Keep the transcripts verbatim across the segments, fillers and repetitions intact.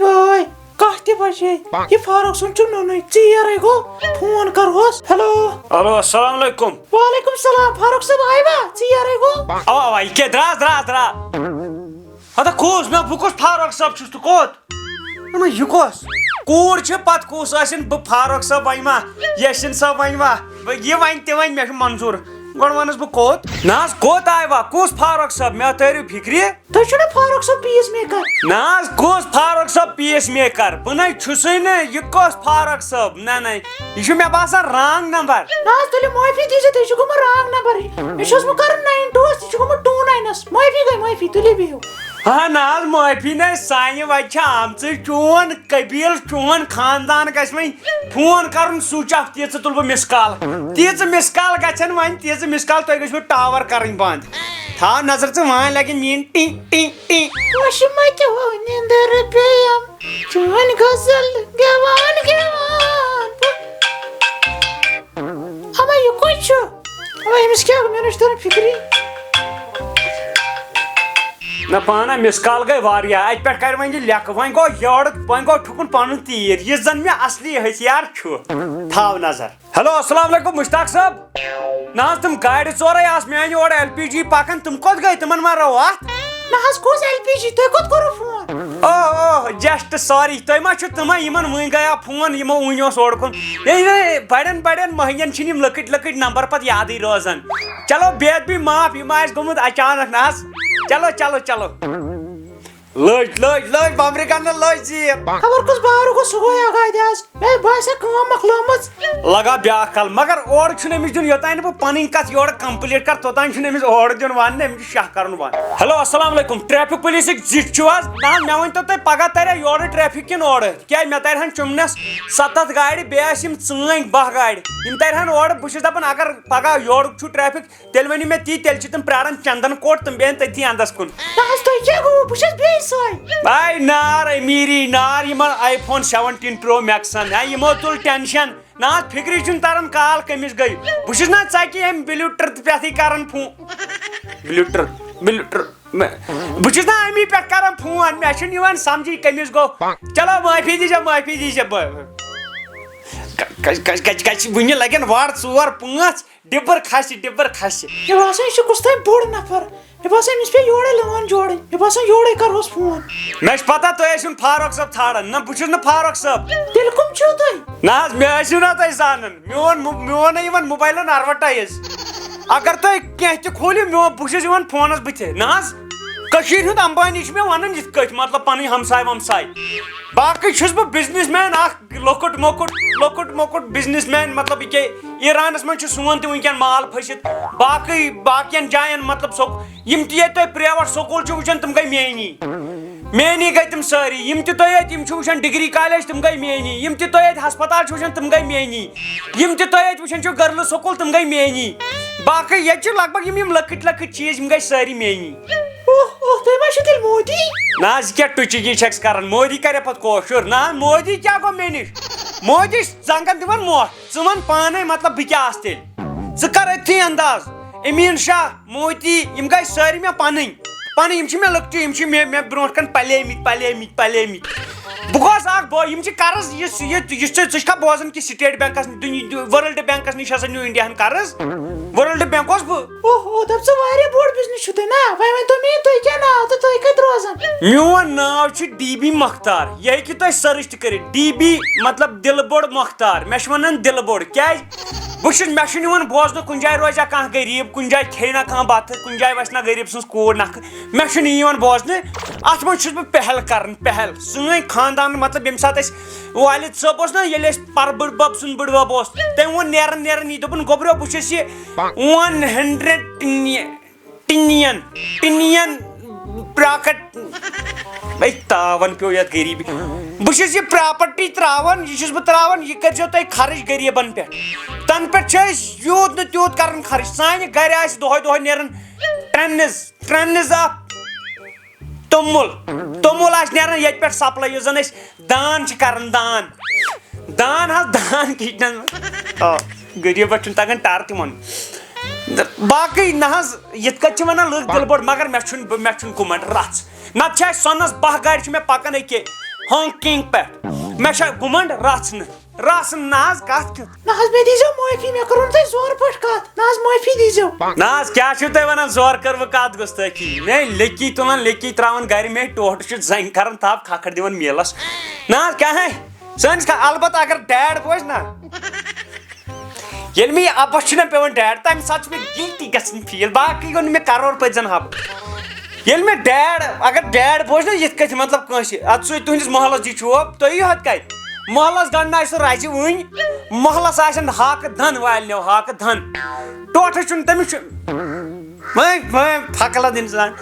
وٲے، کاہ تہِ بجے۔ یہِ فاروق صٲب چھُ نوٚنُے، ژیٖرٕے گوٚو۔ فون کرہوس۔ ہیلو۔ ہیلو، السلام علیکم۔ وعلیکم السلام، فاروق صٲب آیوا؟ ژیٖرٕے گوٚو۔ اوا، اوا، یہِ کیٛاہ؟ درٛاس، درٛاس، درٛاس۔ ہتا کُس؟ مےٚ، بہٕ کُس فاروق صٲب چھُس تہٕ کوٚت؟ نہ، یہِ کُس؟ کوٗر چھِ، پتہٕ کُس ٲسِن؟ بہٕ فاروق صٲب وۄنۍ ما؟ یاسین صٲب وۄنۍ ما؟ بہٕ یہِ وۄنۍ تہِ وۄنۍ، مےٚ چھُ منظوٗر۔ گۄڈٕ وَنس بہٕ کوٚت؟ نہ حظ، کوٚت آیوا؟ کُس فاروق صٲب؟ مےٚ تٲرِو فِکرِ۔ تُہۍ چھِو نا فاروق صٲب پیٖس میکر؟ نہ حظ، کُس فاروق صٲب پیٖس میکر؟ بہٕ نَے چھُسٕے نہٕ۔ یہِ کُس فاروق صٲب؟ نہ، نہ، یہِ چھُ مےٚ باسان wrong number۔ نہ حظ، تُلِو معٲفی دیٖزیو، تُہۍ چھِو گوٚمُت wrong number۔ مےٚ چھُ اوسمُت کَرُن nine two-وَس، یہِ چھُ گوٚمُت two nine-َس۔ معٲفی گٔے، معٲفی، تُلِو بِہِو۔ ہا نہ حظ، معٲفی نَے، سانہِ وَتہِ چھِ آمژٕے۔ چون قبیٖل، چون خاندان گژھِ وۄنۍ فون کَرُن switch off، تیٖژٕ تُلہٕ بہٕ miss call۔ تیٖژٕ miss call گژھن وۄنۍ، تیٖژٕ miss call، تۄہہِ گژھِوٕ tower کَرٕنۍ بنٛد۔ تھاو نظر ژٕ وۄنۍ لگن میٲنۍ ٹی ٹی ٹی۔ وشہِ متہِ ہو نیندر پیٚیم، چٲنۍ غزل گٮ۪وان گٮ۪وان۔ اما یہِ کُس چھُ؟ اما أمِس کیٛاہ گوٚو؟ مےٚ نہ چھُ تران فِکری۔ نہ پانہ miss call گٔے واریاہ، اتہِ پٮ۪ٹھ کرِ وۄنۍ یہِ لیکھٕ، وۄنۍ گوٚو یورٕ، وۄنۍ گوٚو ٹھُکُن پنُن تیٖر، یُس زن مےٚ اصلی ہتھیار چھُ۔ تھاو نظر۔ ہیلو، السلام علیکم مشتاق صٲب۔ نہ حظ، تِم گاڑِ ژورے آسہٕ میانہِ اورٕ ایل پی جی پکان، تِم کوٚت گٔے؟ تِمن ما رٲو اتھ؟ نہ حظ، کُس ایل پی جی؟ تُہۍ کوٚت کوٚروٕ فون؟ اوہ، اوہ، just sorry، تُہۍ ما چھِو تِمے؟ یِمن وُنۍ گٔیو فون، یِمو وُنۍ اوس اورٕ کُن۔ ہے، ہے، بڑٮ۪ن بڑٮ۪ن مٔہنِین چھِنہٕ یِم لۄکٕٹۍ لۄکٕٹۍ نمبر پتہٕ یادٕے روزان۔ چلو، بے ادبی معاف، یہِ ما آسہِ گوٚمُت اچانک نہ حظ۔ چلو، چلو، چلو۔ لٔج، لٔج، لٔج، بمبرِ گنڈٕ لٔج زیٖر۔ خبر کُس باورٕ گوٚو، سُہ گوٚو یا گاڑِ آز۔ ہے، بہٕ آسہِ ہا کٲم مۄکلٲمٕژ۔ لگا بیٛاکھ کل، مگر اورٕ چھُنہٕ أمِس دیُن، یوٚتام نہٕ بہٕ پنٕنۍ کتھ یورٕ complete کرٕ، توٚتام چھُنہٕ أمِس اورٕ دیُن وننہٕ، أمِس چھُ شاہ کرُن وننہٕ۔ ہیلو، السلام علیکم، ٹریفک پولیسٕکۍ زِٹھۍ چھِو حظ؟ نہ حظ، مےٚ ؤنۍ تو تُہۍ، پگاہ ترِ یورٕ ٹریفک کِنہٕ اورٕ؟ کیٛازِ مےٚ ترِ ہن چُمنس ستتھ گاڑِ، بیٚیہِ آسہِ یِم ژٲنٛگۍ باہ گاڑِ، یِم ترِ ہن اورٕ۔ بہٕ چھُس دپان، اگر پگاہ یورُک چھُ ٹریفک، تیٚلہِ ؤنِو مےٚ تی، تیٚلہِ چھِ تِم پرٛاران چندن کوٹ، تِم بیٚہن تٔتھی اندس کُن۔ نہ حظ، تۄہہِ کیٛاہ گوٚوٕ؟ بہٕ چھَس بیٚیہِ سۄے۔ آے نار، امیٖری نار، یِمن آی فون seventeen Pro Max-ن، ہے، یِمو تُل ٹینشن۔ نہ حظ، فِکرِ چھُنہٕ تران کال کٔمِس گٔے۔ بہٕ چھُس نہ ژکہِ ییٚمہِ بِلیوٗٹر پٮ۪ٹھٕے کران فون۔ بِلیوٗٹر، بِلیوٗٹر، مےٚ، بہٕ چھُس نہ اَمی پٮ۪ٹھ کران فون، مےٚ چھُنہٕ یِوان سمجھٕے کٔمِس گوٚو۔ چلو، معٲفی دیٖزیو، معٲفی دیٖزیو، بہٕ، کَ-، کَ-، کَ-، کَ-، کَ-، وُنہِ لگن وارٕ ژور پانٛژھ۔ ڈِبر کھسہِ، ڈِبر کھسہِ۔ مےٚ باسان، یہِ چھُ کُس تام بوٚڑ نفر۔ مےٚ باسان، أمِس پیٚیہِ یورے لٲن جوڑٕنۍ۔ مےٚ باسان، یورے کرہوس فون۔ مےٚ چھِ پتہ، تُہۍ ٲسِو نہٕ فاروق صٲب ژھانڈان۔ نہ، بہٕ چھُس نہٕ فاروق صٲب۔ تیٚلہِ کٕم چھِو تُہۍ؟ نہ حظ، مےٚ ٲسِو نہ تُہۍ زانان۔ میون مو-، میون نہٕ یِوان موبایلن advertise۔ اگر تُہۍ کینٛہہ تہِ کھوٗلِو، میون، بہٕ چھُس یِوان فونس بٕتھِ۔ نہ حظ، کٔشیٖرِ ہُنٛد امبانی چھُ مےٚ ونان یِتھ کٲٹھۍ، مطلب، پنٕنۍ ہمساے ومساے۔ باقٕے چھُس بہٕ business man اکھ۔ لۄکُٹ مۄکُٹ، لۄکُٹ مۄکُٹ business man، مطلب، یہِ کیٛاہ، ایرانس منٛز چھُ سون تہِ وٕنکیٚن مال پھٔسِتھ، باقٕے باقین جاین، مطلب، سک-، یِم تہِ ییٚتہِ تۄہہِ private سکوٗل چھِو وٕچھان، تِم گٔے میٲنی۔ میٲنی گٔے تِم سٲری۔ یِم تہِ تۄہہِ ییٚتہِ، یِم چھِو وٕچھان degree college، تِم گٔے میٲنی۔ یِم تہِ تۄہہِ ییٚتہِ ہسپتال چھِو وٕچھان، تِم گٔے میٲنی۔ یِم تہِ تۄہہِ ییٚتہِ وٕچھان چھِو girls سکوٗل، تِم گٔے میٲنی۔ باقٕے ییٚتہِ چھِ لگ بگ یِم، یِم لۄکٕٹۍ لۄکٕٹۍ چیٖز، یِم گٔے سٲری میٲنی۔ اوہ، اوہ، تُہۍ ما چھِو تیٚلہِ مودی؟ نہ حظ، یہِ کیٛاہ ٹُچہِ یہِ چھَکھ کران؟ مودی کرِ پتہٕ کٲشُر؟ نہ، مودی کیٛاہ گوٚو مےٚ نِش؟ مودی چھِ زنٛگن دِوان مۄٹھ۔ ژٕ وَن پانے، مطلب، بہٕ کیٛاہ آسہٕ تیٚلہِ؟ ژٕ کر أتھی انداز۔ امیٖن شاہ، موتی، یِم گٔے سٲری مےٚ پنٕنۍ۔ پنٕنۍ، یِم چھِ مےٚ لۄکچہِ، یِم چھِ مےٚ، مےٚ برونٛٹھ کَنہِ پَلے مٕتۍ، پَلے مٕتۍ، پَلے مٕتۍ۔ بہٕ گوس اکھ بو-، یِم چھِ قرض، یُس، یہِ، یُس ژٕ، ژٕ چھُکھا بوزان کہِ State Bank-س، دُنیا، World Bank-س نِش ہسا نیوٗ انڈیاہن قرض۔ World Bank اوس بہٕ۔ اوہ، اوہ، دپ ژٕ واریاہ بوٚڑ business چھُو تۄہہِ نا؟ وۄنۍ ؤنۍ تو مےٚ، تُہۍ کیٛاہ ناو تہٕ تُہۍ کتہِ روزان؟ میون ناو چھُ ڈی بی مختار۔ یہِ ہیٚکِو تُہۍ search تہِ کٔرِتھ۔ ڈی بی مطلب دِلہٕ بوٚڑ مختار۔ مےٚ چھِ ونان دِلہٕ بوٚڑ۔ کیٛازِ؟ بہٕ چھُس، مےٚ چھُنہٕ یِوان بوزنہٕ کُنہِ جایہِ روزیا کانٛہہ غریٖب، کُنہِ جایہِ کھیٚیہِ نا کانٛہہ بتہٕ، کُنہِ جایہِ وَسہِ نا غریٖب سٕنٛز کوٗر نکھٕ۔ مےٚ چھُنہٕ یہِ یِوان بوزنہٕ۔ اتھ منٛز چھُس بہٕ پہل کران، پہل۔ سٲنۍ خاندان، مطلب، ییٚمہِ ساتہٕ اَسہِ والد صٲب اوس نا، ییٚلہِ اَسہِ پرٕ بٕڈبب سُنٛد بٕڈبب اوس، تٔمۍ ووٚن نیران نیران یہِ، دوٚپُن، "گوٚبریو، بہٕ چھُس یہِ one hundred ٹِنی-، ٹِنین، ٹِنین پراکٹ۔" ہے، تاون پیوٚو یتھ غریٖبی۔ بہٕ چھُس یہِ property تراوان، یہِ چھُس بہٕ تراوان، یہِ کٔرۍزیو تُہۍ خرٕچ غریٖبن پٮ۪ٹھ۔ تَنہٕ پٮ۪ٹھ چھِ أسۍ یوٗت نہٕ تیوٗت کران خرٕچ۔ سانہِ گرِ آسہِ دۄہے دۄہے نیران ٹنز، ٹنز آف توٚمُل۔ توٚمُل آسہِ نیران ییٚتہِ پٮ۪ٹھ supply، یُس زن أسۍ دان چھِ کران، دان۔ دان حظ، دان kitchen-س منٛز۔ آ، غریٖبس چھُنہٕ تگان ٹر تہِ وَنُن۔ باقٕے نہ حظ، یِتھ کٔنۍ چھِ وَنان لُکھ دِلہٕ بوٚڑ، مگر مےٚ چھُنہٕ، مےٚ چھُنہٕ گُمنڈ رژھ۔ نتہٕ چھِ اَسہِ سۄنس باہ گاڑِ چھِ مےٚ پکان أکے۔ ہانگ کانگ پٮ۪ٹھ۔ مےٚ چھا گُمنڈ؟ رژھ نہٕ، رژھ نہٕ۔ نہ حظ، کتھ کیُتھ؟ نہ حظ، مےٚ دیٖزیو معٲفی، مےٚ کٔرٕو نہٕ تۄہہِ زورٕ پٲٹھۍ کتھ۔ نہ حظ، معٲفی دیٖزیو۔ نہ حظ، کیٛاہ چھِو تُہۍ ونان؟ زورٕ کٔروٕ کتھ گُستٲخی؟ مےٚ لیٚکی تُلان، لیٚکی ترٛاوان گرِ، مےٚ ٹوٹھ چھُ زنٛگہِ کران تھپھ، کھکھر دِوان میلس۔ نہ حظ، کیٛاہ ہے؟ سٲنِس کا-، البتہ اگر ڈیڈ بوزِ نا، ییٚلہِ مےٚ یہِ اَپَس چھُنہ پٮ۪وان ڈیڈ، تَمہِ ساتہٕ چھُ مےٚ گِلٹی گژھان فیٖل، باقٕے گوٚو نہٕ مےٚ کَرور پٔتۍ زَن حَب۔ ییٚلہِ مےٚ ڈیڈ، اگر ڈیڈ بوزِ نہ یِتھ کٔنۍ مطلب کٲنٛسہِ، اَدٕ سُے تُہٕنٛدِس محلَس جی چھُو، تُہۍ یِیِو حظ کَتہِ؟ محلَس گنٛڈنہٕ آسہِ سُہ رَزِ وٕنۍ، محلَس آسن ہاکہٕ دَن والنیو، ہاکہٕ دَن۔ ٹوٹھَس چھُنہٕ تٔمِس چھُ، وۄنۍ، وۄنۍ پھکلت انسان۔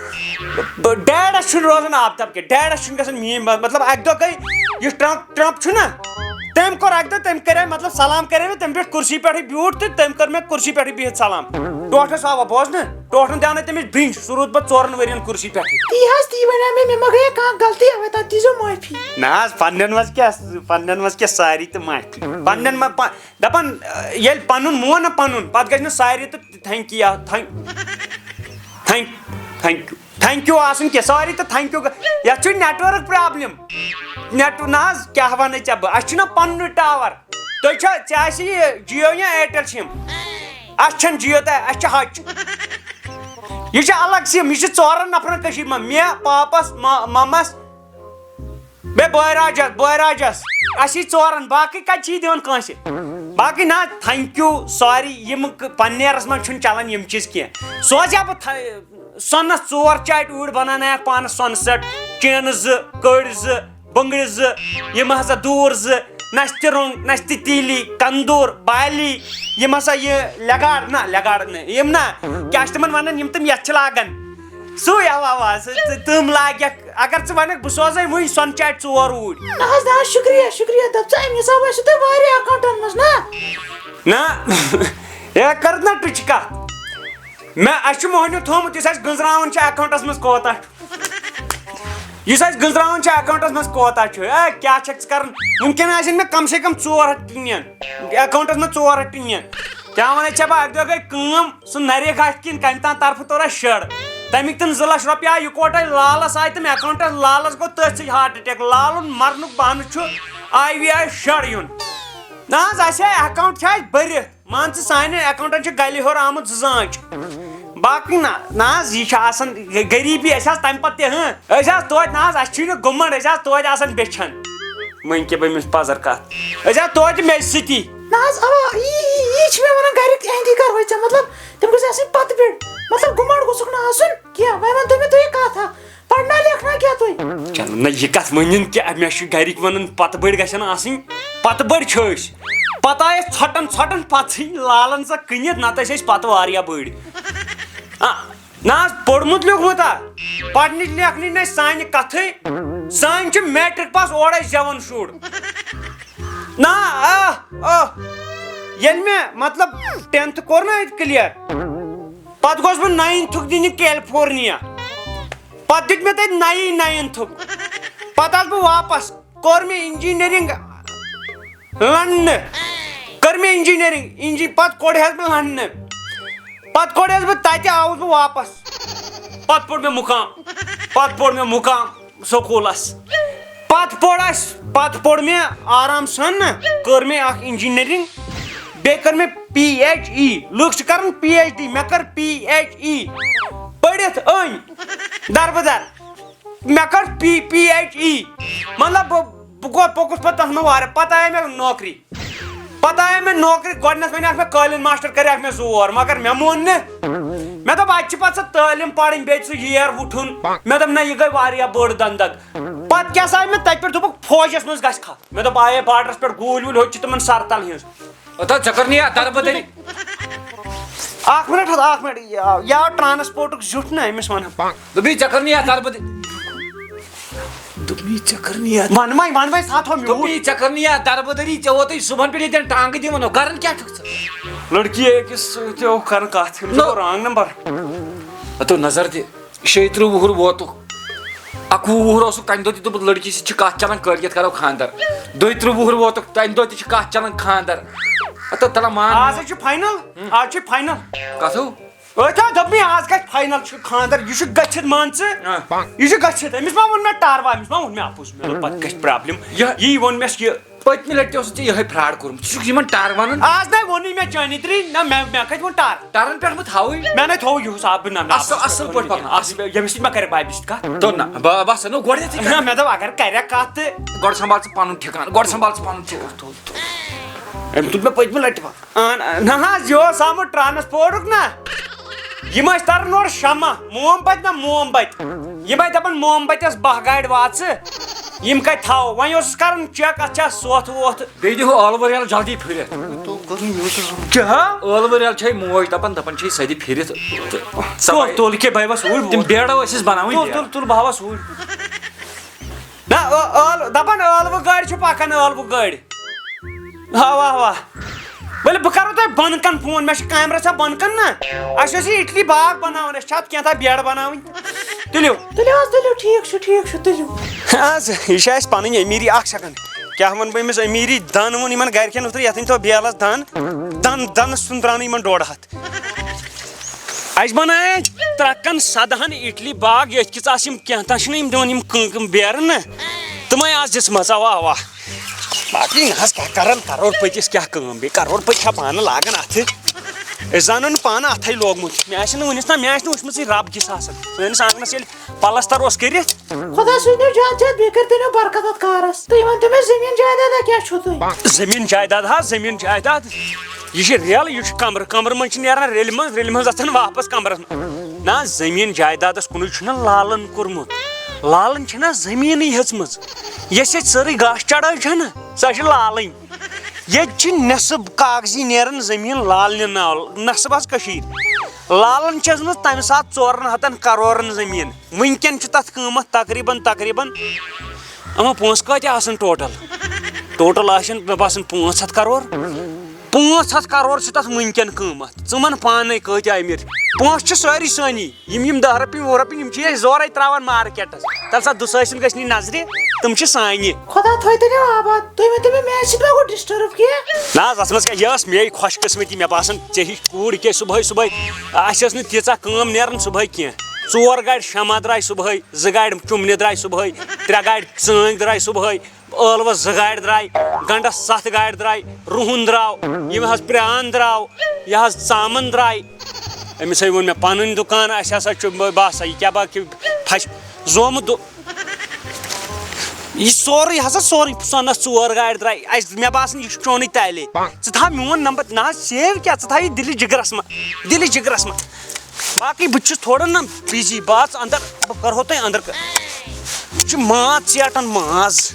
ڈیڈس چھُنہٕ روزان آب تب کینٛہہ، ڈیڈس چھُنہٕ گژھان میٲنۍ بات، مطلب، اکہِ دۄہ گٔے یُس ٹرمپ، ٹرمپ چھُنہ، تٔمۍ کوٚر اکہِ دۄہ، تٔمۍ کریو، مطلب، سلام کریو مےٚ، تٔمۍ بیوٗٹھ کُرسی پٮ۪ٹھٕے بیوٗٹھ تہٕ تٔمۍ کٔر مےٚ کُرسی پٮ۪ٹھٕے بِہِتھ سلام۔ ٹوٹھس آو بوزنہٕ، ٹوٹھن دیٛاو نہٕ تٔمِس برٛنٛج، سُہ روٗد پتہٕ ژورن ؤرین کُرسی پٮ۪ٹھٕے۔ تی حظ، تی وَنیو مےٚ، مےٚ ما گٔیے کانٛہہ غلطی، اَوَے تَتھ دیٖزیو معٲفی۔ نہ حظ، پننٮ۪ن منٛز کیٛاہ، پننٮ۪ن منٛز کیٛاہ ساری تہٕ معٲفی۔ پننٮ۪ن منٛز پا-، دَپان، ییٚلہِ پَنُن مون نہ پَنُن، پَتہٕ گژھِ نہٕ سارے تہٕ thank U, thank, thank, thank U, thank U آسُن کینٛہہ، ساری تہٕ تھینک یو۔ یَتھ چھُ نیٹورک پرابلم۔ نیٹ نہ حظ، کیٛاہ وَنَے ژےٚ بہٕ؟ اَسہِ چھُنہ پَنُن ٹاور۔ تُہۍ چھا، ژےٚ آسہِ یہِ جیو یا ایرٹیل سِم؟ اَسہِ چھَنہٕ جیو تہٕ اَسہِ چھِ ہچ۔ یہِ چھِ الگ سِم، یہِ چھِ ژورَن نفرَن کٔشیٖرِ منٛز، مےٚ، پاپَس، ما-، مَمَس، بیٚیہِ بٲے راجس، بٲے راجس۔ اَسی ژورن، باقٕے کَتہِ چھِ یہِ دِوان کٲنٛسہِ؟ باقٕے نہ، تھینک یو، ساری، یِم ک-، پننیرس منٛز چھُنہٕ چلان یِم چیٖز کینٛہہ۔ سوزٕ ہا بہٕ تھَ-، سۄنس ژور چاٹہِ اوٗرۍ بناونایکھ پانس سۄنہٕ سٮ۪ٹ، چینہٕ زٕ، کٔڑۍ زٕ، بٔنٛگرِ زٕ، یِم ہسا دوٗر زٕ، نستہِ رۄنٛگ، نستہِ تیٖلی، کندوٗر، بالی، یِم ہسا یہِ لٮ۪گاڑ، نہ لٮ۪گاڑ نہٕ، یِم نہ، کیٛاہ چھِ تِمن ونان، یِم تِم یتھ چھِ لاگان؟ سُے، اوا، اوا، سُہ، تہٕ تِم لاگٮ۪کھ۔ اگر ژٕ ونکھ، بہٕ سوزے وُنۍ سۄنہٕ چاٹہِ ژور اوٗرۍ۔ نہ حظ، نہ حظ، شُکریہ، شُکریہ۔ دَپ ژٕ، اَمہِ حسابہٕ ٲسِو تۄہہِ واریاہ اکاونٹن منٛز، نہ؟ نہ، ہے، کٔرٕتھ نہ ٹُچہِ کَتھ؟ مےٚ، اَسہِ چھُ مۄہنیو تھوٚومُت، یُس اَسہِ گٔنزراوان چھُ اکاونٹس منٛز کوتاہ چھُ۔ یُس اَسہِ گٔنزراوان چھُ اکاونٹس منٛز کوتاہ چھُ۔ ہے، کیٛاہ چھَکھ ژٕ کران؟ وٕنکٮ۪ن آسن مےٚ کم سے کم ژور ہتھ ٹِنین۔ اکاونٹس منٛز ژور ہتھ ٹِنین۔ کیٛاہ وَنَے ژےٚ بہٕ، اَکہِ دۄہ گٔے کٲم، سُہ نَرِ گاٹھِ کِنۍ کَمہِ تام طرفہٕ توٚر اَسہِ شَڈ۔ تَمِکۍ تِم زٕ لَچھ رۄپیہِ آے یِکوَٹَے لالَس آے تِم اٮ۪کاوُنٛٹَس، لالَس گوٚو تٔتھۍ سۭتۍ ہارٹ اٹیک۔ لالُن مَرنُک بہانہٕ چھُ آی وی آی شَڈ یُن۔ نہ حظ، اَسہِ ہے اٮ۪کاوُنٛٹ چھِ اَسہِ بٔرِتھ۔ مان ژٕ، سانٮ۪ن اٮ۪کاوُنٛٹَن چھِ گَلہِ ہیوٚر آمُت زٕ زانٛچ۔ باقٕے نہ، نہ حظ، یہِ چھِ آسان غریٖبی اَسہِ حظ تَمہِ پَتہٕ تہِ، ہٕنٛہ۔ أسۍ حظ توتہِ نہ حظ، اَسہِ چھُے نہٕ گُمنٛڈ، أسۍ حظ توتہِ آسان بیچھان۔ وۄنۍ کیٛاہ بہٕ أمِس پَزر کَتھ؟ أسۍ حظ توتہِ مےٚ سۭتی۔ نہ حظ، اوا، یی، یی، یی چھِ مےٚ وَنان گَرِکۍ، اہندی کَرٕہوے ژےٚ، مطلب، تِم گٔژھۍ آسٕنۍ پَتہٕ پٮ۪ٹھ۔ مطلب، گُمنٛڈ گوٚژھُکھ نہٕ آسُن کینٛہہ۔ وۄنۍ وَن تہٕ مےٚ تُہۍ یہِ کَتھ اَکھ، پَرنا لیکھنا کیٛاہ تُہۍ؟ چلو، نہ، یہِ کَتھ ؤنِن کہِ مےٚ چھِ گَرِکۍ وَنان، پَتہٕ بٔڑۍ گژھن آسٕنۍ۔ پَتہٕ بٔڑۍ چھِ أسۍ۔ پَتہٕ آیہِ أسۍ ژھۄٹَن، ژھۄٹَن پَتہٕ ژھٕنۍ لالَن سۄ کٕنِتھ، نَتہٕ ٲسۍ أسۍ پَتہٕ واریاہ بٔڑۍ۔ آ، نہ حظ، پوٚرمُت لیوٚکھمُت ہا۔ پَرنٕچ لیکھنٕچ نَے سانہِ کَتھٕے۔ سانہِ چھِ میٹرک پاس اورَے زٮ۪وَن شُر۔ نہ، آ، آ۔ ییٚلہِ مےٚ، مطلب، ٹینتھ کوٚر نہ اَتہِ کٕلیَر، پَتہٕ گوس بہٕ ناینتھُک دِنہِ کیلفورنیا۔ پَتہٕ دیُت مےٚ تَتہِ نَیی ناینتھُک۔ پَتہٕ آس بہٕ واپَس۔ کوٚر مےٚ اِنجیٖنٔرِنٛگ لَنڈنہٕ۔ کٔر مےٚ اِنجیٖنٔرِنٛگ، اِنجی-، پَتہٕ کوٚڑہَس بہٕ لَنڈنہٕ۔ پَتہٕ کوٚڑہَس بہٕ تَتہِ، آوُس بہٕ واپَس۔ پَتہٕ پوٚر مےٚ مُقام۔ پَتہٕ پوٚر مےٚ مُقام سکوٗلَس۔ پَتہٕ پوٚر اَسہِ، پَتہٕ پوٚر مےٚ آرام سان نہ، کٔر مےٚ اَکھ اِنجیٖنٔرِنٛگ، بیٚیہِ کٔر مےٚ پی ایچ ای۔ لُکھ چھِ کَران پی ایچ ڈی، مےٚ کٔر پی ایچ ای۔ پٔرِتھ أنۍ دَربٕدَر۔ مےٚ کٔر پی، پی ایچ ای۔ مطلب، بہٕ، بہٕ گوٚو، پوٚکُس پَتہٕ تَتھ منٛز واریاہ۔ پَتہٕ آیہِ مےٚ نوکری۔ پَتہٕ آیہِ مےٚ نوکری۔ گۄڈٕنٮ۪تھ وَنیٛاکھ مےٚ قٲلیٖن ماسٹر کَریٛاکھ مےٚ زور، مگر مےٚ مون نہٕ۔ مےٚ دوٚپ، اَتہِ چھِ پَتہٕ سۄ تعلیٖم پَرٕنۍ، بیٚیہِ چھُ سُہ ییر وُٹھُن۔ مےٚ دوٚپ، نہ، یہِ گٔے واریاہ بٔڑ دَنٛدَگ۔ پَتہٕ کیٛاہ سا آیہِ مےٚ تَتہِ پٮ۪ٹھ، دوٚپُکھ، فوجَس منٛز گژھِ کھَتھ۔ مےٚ دوٚپ، آیے بارڈرَس پٮ۪ٹھ گوٗلۍ ووٗلۍ، ہوٚتہِ چھِ تِمَن سَرتَل ہِنٛز۔ ہتا، ژےٚ کٔر نہٕ یَتھ دربٕدٔری۔ اکھ منٹ حظ، اکھ منٹ۔ یہِ آو، یہِ آو ٹرانسپورٹُک زیُٹھ نہ، أمِس وَنہٕ۔ دوٚپمَے، ژےٚ کٔر نہٕ یَتھ دربٕدٔری۔ دوٚپمَے، ژےٚ کٔر نہٕ یَتھ۔ وَن وۄنۍ، وَن وۄنۍ، ساتھ ہو میوٗٹھ۔ دوٚپمَے، ژےٚ کٔر نہٕ یَتھ دربٕدٔری، ژےٚ ووتُے صُبحن پٮ۪ٹھ ییٚتٮ۪ن ٹانٛگہٕ دِوان، ہُہ کَران کیٛاہ چھُکھ ژٕ؟ لڑکی أکِس سۭتۍ اوس کران کتھ، أمِس نو۔ گوٚو wrong number۔ ہتو نظر دِ، شیٚیہِ ترٕٛہ وُہُر ووتُکھ، اَکوُہ وُہُر اوسُکھ، تَمہِ دۄہ تہِ دوٚپُکھ، لڑکی سۭتۍ چھِ کتھ چلان، کٲلۍ کٮ۪تھ کرو خانٛدر۔ دۄیہِ ترٕٛہ وُہُر ووتُکھ، تَمہِ دۄہ تہِ چھِ کتھ چلان خانٛدر۔ ہتو تَلہ مان۔ آز حظ چھُ final، آز چھُ final۔ کتھو؟ أتھۍ ہا دوٚپ مےٚ، آز گژھِ فاینل، چھُ خانٛدر، یہِ چھُ گٔژھِتھ، مان ژٕ۔ آ۔ یہِ چھُ گٔژھِتھ۔ أمِس ما ووٚن مےٚ ٹاروا؟ أمِس ما ووٚن مےٚ اَپُز؟ مےٚ دوٚپ، پتہٕ گژھِ پرابلم۔ یہِ یی ووٚن مےٚ یہِ۔ پٔتمہِ لٹہِ تہِ اوسُتھ ژےٚ یِہوٚے فراڈ کوٚرمُت۔ ژٕ چھُکھ یِمن ٹارٕ ونان۔ آز نے ووٚنُے مےٚ چٲنی ترٛی، نہ مےٚ، مےٚ کتہِ ووٚن ٹار؟ ٹارن پٮ۪ٹھ مہٕ تھاوٕے۔ مےٚ نے تھوٚو یِہُس آب، نہ، نہ، اصل، اصل پٲٹھۍ پرناو۔ اصل، ییٚمِس سۭتۍ مےٚ کرِ بابہِ سۭتۍ کتھ۔ دوٚپ نہ، بہٕ، بہٕ ہسا نہٕ گۄڈٕنیتھٕے نہ، کتھ۔ مےٚ دوٚپ اگر کرٮ۪کھ کتھ تہٕ۔ گۄڈٕ سنبھال ژٕ پنُن ٹھِکانہٕ، گۄڈٕ سنبھال ژٕ پنُن ٹھِکانہٕ۔ أمۍ تُل مےٚ پٔتمہِ لٹہِ۔ اہن، نہ حظ، یہِ اوس آمُت ٹرانسپورٹُک نا۔ یِم ٲسۍ تران اورٕ شمع، موم بتہِ نا موم بتہِ۔ یِم ٲسۍ دپان موم بتس باہ گاڑِ واژٕ، یِم کتہِ تھاوو؟ وۄنۍ اوسُس کران چیک، اتھ چھا سۄتھ وۄتھ۔ بیٚیہِ دِہو ٲلوٕ ریل جلدی پھِرِتھ۔ کیٛاہ؟ ٲلوٕ ریل چھے موج دپان، دپان چھے سۄ دِ پھِرِتھ۔ تہٕ تُل، تُل، کیٛاہ بھاے، بس اوٗرۍ تِم ووت۔ بیڑو ٲسِس بناوٕنۍ تُل، بیڑ۔ تُل، تُل، بہٕ ہاوس اوٗرۍ۔ نہ، ٲ-، ٲل-، دپان ٲلوٕ گٲڑۍ چھِ پکان، ٲلوٕ گٲڑۍ۔ اوا، اوا۔ ؤلِو، بہٕ کرو تۄہہِ بۄنہٕ کَنہِ فون، مےٚ چھُ کیمرہ چھا بۄنہٕ کَنہِ نا؟ اَسہِ اوس یہِ اِٹلی باغ بَناوُن، اَسہِ چھِ اَتھ کینٛہہ تام بیڈ بَناوٕنۍ۔ تُلِو۔ تُلِو حظ، تُلِو، ٹھیٖک چھُ، ٹھیٖک چھُ، تُلِو۔ حظ، یہِ چھِ اَسہِ پَنٕنۍ أمیٖری، اَکھ سیکنڈ۔ کیٛاہ وَنہٕ بہٕ أمِس أمیٖری؟ دَن ووٚن یِمَن گَرِکٮ۪ن اوترٕ، یَتھ أنۍ تو بیلَس دَن، دَن، دَنَس سُنٛد درٛاو نہٕ یِمَن ڈۄڈ ہَتھ۔ اَسہِ بَنایے ترٛکَن سَدہَن اِٹلی باغ، ییٚتھۍ کِژھ آسہٕ یِم کینٛہہ تام چھِنہٕ یِم دِوان یِم کٕم کٕم بیرٕ نہ، تِمَے آسہٕ دِژمَژ، اَوا، اَوا۔ باقٕے نہ حظ کیٛاہ کَرَن، کَرور پٔتِس کیٛاہ کٲم بیٚیہِ؟ کَرور پٔتۍ چھا پانہٕ لاگان اَتھٕ؟ أسۍ زانو نہٕ پانہٕ اَتھَے لوگمُت۔ مےٚ آسہِ نہٕ وٕنِس تام، مےٚ آسہِ نہٕ وٕچھمٕژٕے رَب کِژھ آسان۔ سٲنِس آنٛگنَس ییٚلہِ پَلَستَر اوس کٔرِتھ۔ خۄدا سوٗزنو زیادٕ زیادٕ، بیٚیہِ کٔرۍتو مےٚ برکت اَتھ کارَس۔ تُہۍ ؤنۍتو مےٚ، زٔمیٖن جایدادا کیٛاہ چھُو تۄہہِ؟ زٔمیٖن جایداد حظ، زٔمیٖن جایداد۔ یہِ چھِ ریل، یہِ چھُ کمرٕ، کمرٕ منٛز چھِ نیران ریلہِ منٛز، ریلہِ منٛز اژان واپس کمرس منٛز۔ نہ، زٔمیٖن جایدادس کُنُے چھُنہ لالن کوٚرمُت۔ لالن چھنہ زٔمیٖنٕے ہیژمٕژ۔ یۄس ییٚتہِ سٲرٕے گاسہٕ چڑٲے چھنہ، سۄ چھِ لالٕنۍ۔ ییٚتہِ چھِ نٮ۪صٕب کاغذی نیران زٔمیٖن لالنہِ ناو، نٮ۪صٕب حظ کٔشیٖرِ۔ لالن چھِ ہیژمٕژ تمہِ ساتہٕ ژورن ہتن کرورن زٔمیٖن۔ وٕنکٮ۪ن چھُ تتھ قۭمتھ تقریباً، تقریباً، اما پونٛسہٕ کۭتیٛاہ آسن ٹوٹل؟ ٹوٹل آسن، مےٚ باسان، پانٛژھ ہتھ کرور۔ پانٛژھ ہتھ کرور چھُ تتھ وٕنکٮ۪ن قۭمتھ۔ ژٕ وَن پانے کۭتیٛاہ أمیٖر چھِ۔ پونٛسہٕ چھِ سٲری سٲنی۔ یِم، یِم دَہ رۄپیہِ، وُہ رۄپیہِ، یِم چھِ أسۍ زورے ترٛاوان مارکیٹس۔ تَلہٕ سا، دُسٲسِن گژھِ نہٕ نظرِ، تِم چھِ سانہِ۔ خۄدا تھٲے تیٚلہِ آباد۔ تُہۍ ؤنۍ تو مےٚ، مےٚ سۭتۍ ما گوٚو ڈسٹرب کینٛہہ؟ نہ حظ، اتھ منٛز کیٛاہ، یہِ ٲس مے خۄش قسمتی۔ مےٚ باسان، ژےٚ ہِش کوٗر کیٛاہ صُبحٲے صُبحٲے، اَسہِ ٲس نہٕ تیٖژاہ کٲم نیران صُبحٲے کینٛہہ۔ ژور گاڑِ شمع درٛاے صُبحٲے، زٕ گاڑِ چُمنہِ درٛاے صُبحٲے، ترٛےٚ گاڑِ ژٲنٛگۍ درٛاے صُبحٲے، ٲلوَس زٕ گاڑِ درٛاے، گنٛڈَس ستھ گاڑِ درٛاے، رُہُن درٛاو، یِم حظ پرٛان درٛاو، یہِ حظ ژامَن درٛاے۔ أمِس ہے ووٚن مےٚ، پَنٕنۍ دُکان، اَسہِ ہسا چھُ، بہٕ ہسا یہِ کیٛاہ با کہِ پھَش زومُت دُ-، یہِ سورُے ہسا سورُے سۄنَس ژور گاڑِ درٛاے۔ اَسہِ، مےٚ باسان، یہِ چھُ چونُے تَلے۔ ژٕ تھاو میون نمبر، نہ حظ، سیو کیٛاہ، ژٕ تھاو یہِ دِلہِ جِگرَس منٛز، دِلہِ جِگرَس منٛز۔ باقٕے بہٕ چھُس تھوڑا نہ بِزی، بہٕ اَژٕ اَندَر، بہٕ کَرٕہو تۄہہِ اَندَر کَ-، یہِ چھُ ماز ژیٹان، ماز۔